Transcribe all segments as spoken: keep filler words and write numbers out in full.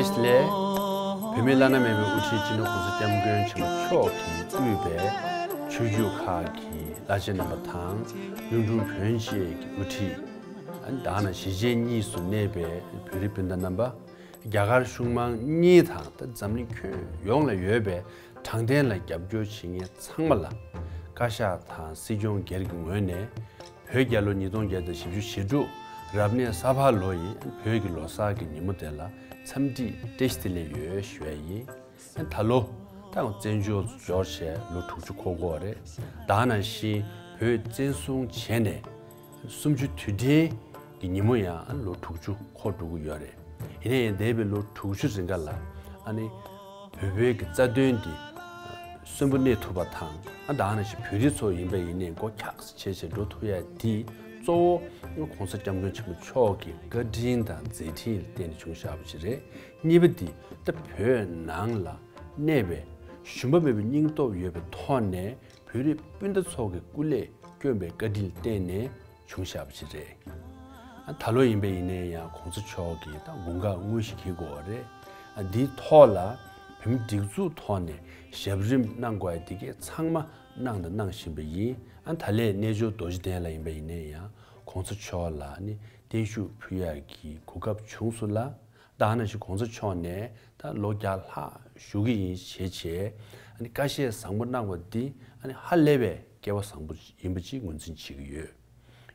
ལས། བོད་མིའི་བླ་ན་མེད་པའི་དབུ་ཁྲིད་སྤྱི་ནོར་༸གོང་ས་༸སྐྱབས་མགོན་ཆེན་པོ་མཆོག་གིས་དབུས་པའི་ཆོས་བརྒྱུད་ཁག་གི་བླ་ཆེན་རྣམ་པ་དང་གཡུང་དྲུང་བོན་བཅས་ཀྱི་དབུ་ཁྲིད། ད་ནང་གཞིས་བྱེས་གཉིས་སུ་གནས་པའི་བོད་རིགས་སྤུན་ཟླ་རྣམ་པ། རྒྱ་གར་གཞུང་མང་གཉིས་དང་ད་འཛམ་གླིང་ཁྱོན་ཡོངས་ལ་ཡོད་པའི་དྲང་བདེན་ལ་རྒྱབ་སྐྱོར་བྱེད་མཁན་ཚང་མ་ལ་བཀའ་ཤག་དང་སྲིད་སྐྱོང་སྒེར་གྱི་ངོས་ནས། བོད་རྒྱལ་ལོ་ཉིས་སྟོང་བརྒྱ་དང་བཞི་བཅུ་ཞེ་དྲུག་རབ་གནས་ས་ཕག་ལོ་ཡི་བོད་ཀྱི་ལོ་གསར་གྱི་ཉིན་མོ་དེ་ལ་འཚམས་འདྲི་བཀྲ་ཤིས་བདེ་ལེགས་ཡོད་ཞུ་ཡ་ཡིན། ད་ལོ་ད་བཙན་བྱོལ་འབྱོར་བྱས་ལོ་དྲུག་ཅུ་འཁོར་གྱི་ཡོད་རེད། ད་ནང་བཞིན་བོད་བཙན་བཟུང་བྱས་ནས་གསུམ་བཅུ་དུས་དྲན་གྱི་ཉིན་མོ་ཡང་ལོ་དྲུག་ཅུ་འཁོར་འགྲོ་གི་ཡོད་རེད། ཡིན་ན་ཡང་འདས་པའི་ལོ་དྲུག་ཅུ་རིང་ག་ལ་ཨ་ནི། བོད་པའི་གི་རྩ་དོན་འདི་གསོན་པོ་གནས་ཐུབ་པ་དང་ཨ་ད་ནང་བཞིན་བོད་རིགས་ཚོ་ཡིན་པ་ཡིན་ནའི་མགོ་འཁྱགས་སེ་བྱས་བྱས་འགྲོ་ཐུབ་ཡ་འདི་གཙོ་བོ་༸གོང་ས་༸སྐྱབས་མགོན་ཆེན་པོ་མཆོག་གི་བཀའ་དྲིན་དང་མཛད་འཕྲིན་ལ་བརྟེན་ནས་བྱུང་བཞག་པ་ཞིག་རེད། གཉིས་པ་འདི་ད་བོད་ནང་ལ་གནས་པའི་ཞུམ་པ་མེད་པའི་སྙིང་སྟོབས་ཡོད་པའི་ཐོག་ནས་བོད་རིགས་སྤུན་ཟླ་ཚོ་གི་སྐུ་ལས་བསྐྱོན་པའི་བཀའ་དྲིན་ལ་བརྟེན་ནས། བྱུང་བཞག་པ་ཞིག་རེད། ཨ་ད་ལོ་ཡིན་པ་ཡིན་ནའི་ཡང་༸གོང་ས་མཆོག་གིས་ད་དགུང་ཁ་དངོས་གཞི་འཁེལ་དགོས་པ་རེད། ཨ་འདིའི་ཐོག་ལ་བོད་མི་སྒྲིག་འཛུགས་ཐོག་ནས་ཞབས་རིམ་གནང་དགོས་ཡ་འདི་གས་ཚང་མ་གནང་དང་གནང་བཞིན་པ་ཡིན། ཨ་ད་ལས་རྣལ་འབྱོར་རྡོ་རྗེ་གདན་ལ་ཡིན་པ་ཡིན་ནའི་ཡང་༸གོང་ས་མཆོག་ལ་ནི་བརྟན་བཞུགས་ཕུལ་ཡ་གི་གོ་སྐབས་བྱུང་སོང་ལ། ད་ནང་བཞིན་༸གོང་ས་མཆོག་ནས་ད་ལོ་བརྒྱ་ལྷག་བཞུགས་ཀྱི་ཡིན་ཞེས་བྱས་ཨ་ནི་བཀའ་བཞེས་བཟང་པོ་གནང་བ་འདི་ཨ་ནི་ཧ་ལས་པའི་སྐལ་བ་བཟང་པོ་ཡིན་པ་ཅིག་ངོས་འཛིན་བྱེད་ཀྱི་ཡོད།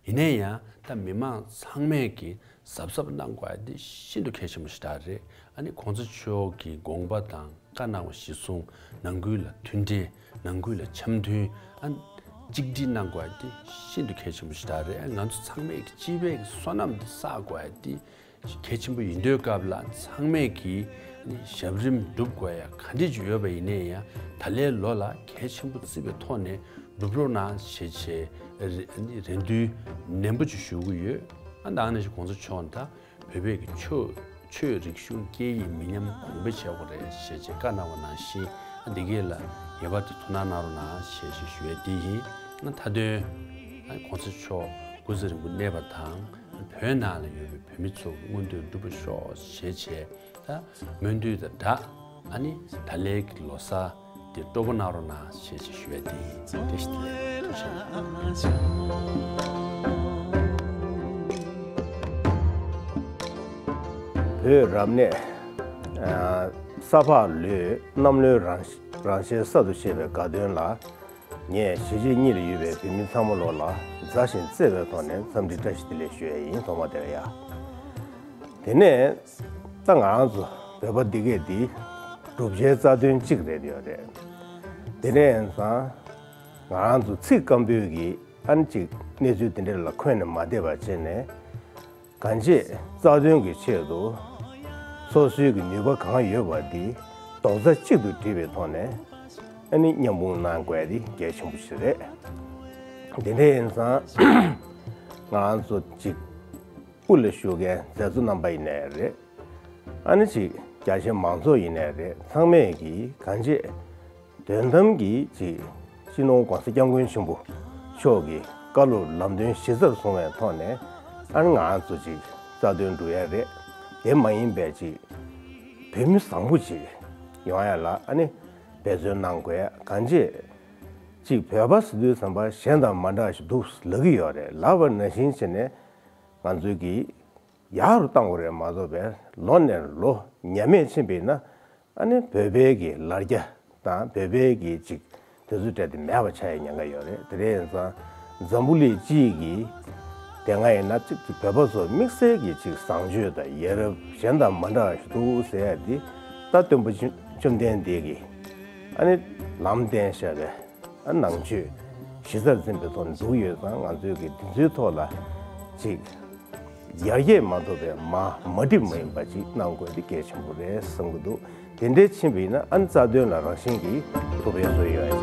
ཡིན་ནའི་ཡང་ད་མི་མང་ཚང་མས་ཀྱི་གཟབ་གཟབ་གནང་དགོས་ཡ་འདི་ཤིན་ཏུ་གལ་ཆེན་པོ་ཞིག་རེད། ཨ་ནི་༸གོང་ས་མཆོག་གི་དགོངས་པ་དང་བཀའ་གནང་བ་གཞིར་བཟུང་ནང་ཁུལ་ལ་མཐུན་འབྲེལ་ནང་ཁུལ་ལ་འཆམ་མཐུན་ཨ་ནི་གཅིག་སྒྲིལ་གནང་དགོས་ཡ་འདི་ཤིན་ཏུ་གལ་ཆེན་པོ་ཞིག་རེད། ཨ་ང་ཚོ་ཚང་མས་ཀྱི་སྤྱི་པའི་བསོད་ནམས་འདི་བསགས་དགོས་ཡ་འདི། གལ་ཆེན་པོ་ཡིན་དུས་སྐབས་ལ་ཚང་མས་ཀྱིས་ཞབས་རིམ་སྒྲུབ་དགོས་ཡ་ག་འདྲ་ཅིག་ཡོད་པ་ཡིན་ནའི་ཡང་ད་ལོའི་ལོ་ལ་གལ་ཆེན་པོ་བརྩི་བའི་ཐོག་ནས་སྒྲུབ་རོགས་གནང་ཞེས་བྱས་རེ་རེ་འདུན་ནན་པོ་ཅིག་ཞུ་གི་ཡོད། ཨ་ད་ནང་བཞིན་གོང་ས་མཆོག་ད་བོད་པའི་གི་ཆོས་ཆོས་རིག་གཞུང་སྐད་ཡིག་མི་ཉམས་གོང་འཕེལ་བྱེད་དགོས་རེད་ཞེས་བྱས་བཀའ་གནང་བ་ནང་བཞིན་ཨ་འདི་གས་ལ་ངེས་པར་དུ་ཐུགས་སྣང་གནང་རོགས་གནང་ཞེས་བྱས་ཞུ་ཡ་འདི་ཡིན། ཨ་མཐའ་དོན་ཨ་༸གོང་ས་མཆོག་སྐུ་ཚེ་རིང་པོ་གནས་པ་དང་། བོད་ནང་ལ་ཡོད་པའི་བོད་མི་ཚོ་མངོན་འདོད་འགྲུབ་པར་ཤོག་ཞེས་བྱས་ད་སྨོན་འདུན་དང་སྦྲགས་ཨ་ནི་ད་ལོའི་གི་ལོ་གསར་དེ་སྤྲོ་པོ་གནང་རོགས་གནང་ཞེས་བྱས་ཞུ་ཡ་དེ་ཡིན། བཀྲ་ཤིས་བདེ་ལེགས། ཐུགས་རྗེ་ཆེ། བོད་རབ་གནས་ཨ་ས་ཕག་ལོའི་གནམ་ལོའི་རང་རང་བཞིན་གསར་དུ་བཞད་པའི་དགའ་སྟོན་ལ། ངས་གཞིས་བྱེས་གཉིས་ལ་ཡོད་པའི་བོད་མི་ཚང་མ་ལོ་ལ་མཛའ་ཞིང་བརྩེ་བའི་ཐོག་ནས་འཚམས་འདྲི་བཀྲ་ཤིས་བདེ་ལེགས་ཞུ་ཡས་ཡིན། ཐོག་མ་དེ་ལ་ཡ། དེ་ནས་ད་ང་རང་ཚོ་བོད་པ་འདི་གས་འདི་བསྒྲུབ་བྱའི་རྩ་དོན་གཅིག་རེད་ཡོད་རེད། དེ་ནས་ཡིན་ཙང་ང་རང་ཚོ་ཚིག་སྐམ་པོའི་གི་ཨ་ནི་ཅིག་གནས་ཚུལ་དེ་འདྲ་ལ་འཁོན་ནས་མ་བསྡད་པ་བྱས་ནས། གང་ཅི་རྩ་དོན་གྱི་ཆེད་དུ་སོ་སོའི་གི་ནུས་པ་གང་ཡོད་པ་འདི་རྡོག་རྩ་གཅིག་ཏུ་སྒྲིལ་བའི་ཐོག་ནས་ཨ་ནི་མཉམ་སྤུངས་གནང་དགོས་དེ་གལ་ཆེན་པོ་ཞིག་རེད། དེ་འདྲ་ཡིན་ཙང་ང་རང་ཚོ་ཅིག་དབུ་ལ་བཞུགས་མཁན་མཛད་གཙོ་རྣམ་པ་ཡིན་ནའི་རེད། ཨ་ནི་ཅིག་རྒྱ་ཆེ་མང་ཚོགས་ཡིན་ནའི་རེད། ཚང་མས་ཀྱིས་གང་ཅི། དོན་དམ་གྱི་ཅིག་སྤྱི་ནོར་༸གོང་ས་༸སྐྱབས་མགོན་ཆེན་པོ་མཆོག་གི་བཀའ་སློབ་ལམ་སྟོན་གཞི་རྩར་བཟུང་བའི་ཐོག་ནས་ཨ་ནི་ང་རང་ཚོ་ཅིག་རྩ་དོན་སྒྲུབ་ཡ་རེད། དེ་མ་ཡིན་པའི་ཅིག་བོད་མི་བཟང་པོ་ཅིག་ཡོང་ཡ་ལ་ཨ་ནི་འབད་བརྩོན་གནང་དགོས་ཡ། གང་ཅི་ཅིག་བོད་པ་ཟེར་དུས་ཙམ་པ་གཞན་དང་མ་འདྲ་བ་ཞིག་འདུག་ལབ་ཀྱི་ཡོད་རེད། ལབ་པ་ནང་བཞིན་བྱས་ནས་ང་ཚོས་ཀྱིས། ཡག་རུ་བཏང་དགོས་རེད་མ་གཏོགས་པས་ལོ་ནས་ལོ་ཉམས་དམས་ཕྱིན་པ་ཡིན་ན་ཨ་ནི་བོད་པའི་གི་ལར་རྒྱ་དང་བོད་པའི་གི་ཅིག་དེ་ཚོ་སྤྲད་དེ་མེད་པ་ཆགས་ཡ་ཉེན་ཁ་ཡོད་རེད། དེ་འདྲ་ཡིན་ཙང་འཛམ་བུ་གླིང་སྤྱི་གི་དེ་སྔ་ཡིན་ན་ཅིག་ཅིག་བོད་པ་ཚོ་དམིགས་བསལ་གྱི་ཅིག་བཟང་སྤྱོད་དང་ཡ་རབས་གཞན་དང་མ་འདྲ་བ་ཞིག་འདུག་ཟེར་ཡ་འདི་ད་སྟོན་པ་བཅོམ་ལྡན་འདས་ཀྱིས་ཨ་ནི་ལམ་བསྟན་བཞག་པའི། ནང་ཆོས་གཞི་རྩར་འཛིན་པའི་ཐོག་ནས་འདུག་ཡོད་ཙང་ང་ཚོས་ཀྱི་འདི་ཚོའི་ཐོག་ལ་ཅིག་ཡར་རྒྱས་མ་ཐོབ་པའི་མ་མ་འགྲིག་མ་ཡིན་པ་ཅིག་གནང་དགོས་འདི་གལ་ཆེན་པོ་རེད་བསམ་གྱི་འདུག་དེ་འདྲའི་ཕྱིན་པ་ཡིན་ན་ཨ་ནི་རྩ་དོན་ལ་རང་བཞིན་གྱིས་ཐུགས་ཕན་གསོས་ཡོད།